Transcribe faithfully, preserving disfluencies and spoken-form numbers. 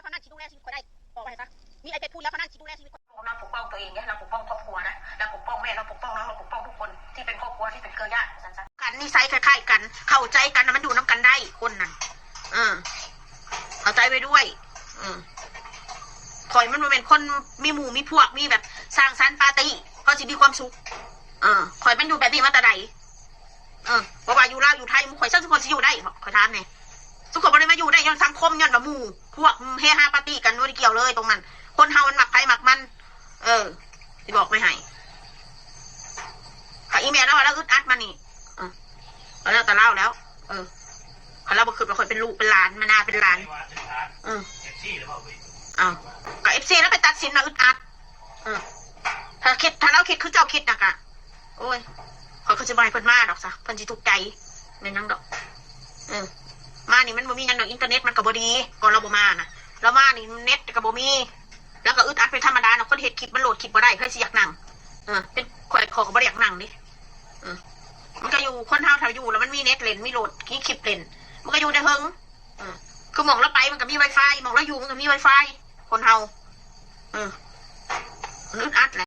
เท่านั้นที่ดูแลชีวิตคนได้ บอกไว้ซะ มีไอ้เพชรผู้เดียวเท่านั้นที่ดูแลชีวิตคน นางปกป้องตัวเองเนี่ย นางปกป้องครอบครัวนะ นางปกป้องแม่ นางปกป้องน้อง นางปกป้องทุกคนที่เป็นครอบครัวที่เป็นเครือญาติ กันนิสัยคล้ายๆกัน เข้าใจกันนะ มันอยู่นำกันได้ คนนั้น เออ เข้าใจไว้ด้วย เออ ข่อยมันบ่แม่นคนมีหมู่มีพวก มีแบบสร้างสรรค์ปาร์ตี้ เพราะสิมีความสุข เออ ข่อยมันอยู่แบบนี้มาแต่ใด เออ เพราะว่าอยู่ลาวอยู่ไทย หมู่ข่อยซักคนสิอยู่ได้บ่ ข่อยถามแหน่ ทุกคนบ่ได้มาอยู่ได้ย้อนสังคม ย้อนว่าหมู่พวกเฮฮาปาร์ตี้กัน บ่ได้เกี่ยวเลยตรงนั้น คนเฮามันมักไผมักมัน เออ สิบอกไว้ให้ ถ้าอีแม่ลาวว่าลาวอึดอัดมานี่ เออ ก็แล้วแต่ลาวแล้ว เออ คันลาวบ่คิดว่าข่อยเป็นลูกเป็นหลาน มานาเป็นหลาน เออ เอา ก็เอฟซีลาวไปตัดสินว่าอึดอัด เออ ถ้าคิด ถ้าลาวคิดคือเจ้าคิดนะกะ โอ้ย ข่อยก็สิบ่ให้เพิ่นมาดอกซะ เพิ่นสิทุกข์ใจ แม่นหยังดอก เออ มานี่มันบ่มีหยังดอก อินเทอร์เน็ตมันก็บ่ดี ก่อนลาวบ่มานะ ลาวมานี่เน็ตก็บ่มี แล้วก็อึดอัดเป็นธรรมดาเนาะ คนเฮ็ดคลิปมันโหลดคลิปบ่ได้ ใครสิอยากนั่ง เออ เป็นข่อย ข่อยก็บ่ได้อยากนั่งเด้ เออ มันก็อยู่ คนเฮาถ้าอยู่แล้วมันมีเน็ตเล่น มีโหลด มีคลิปเล่น มันก็อยู่ได้เฮิง เออ คือหม่องลาวไปมันก็มีไวไฟ หม่องลาวอยู่มันก็มีไวไฟ คนเฮา เออ มันอึดอัดแหละ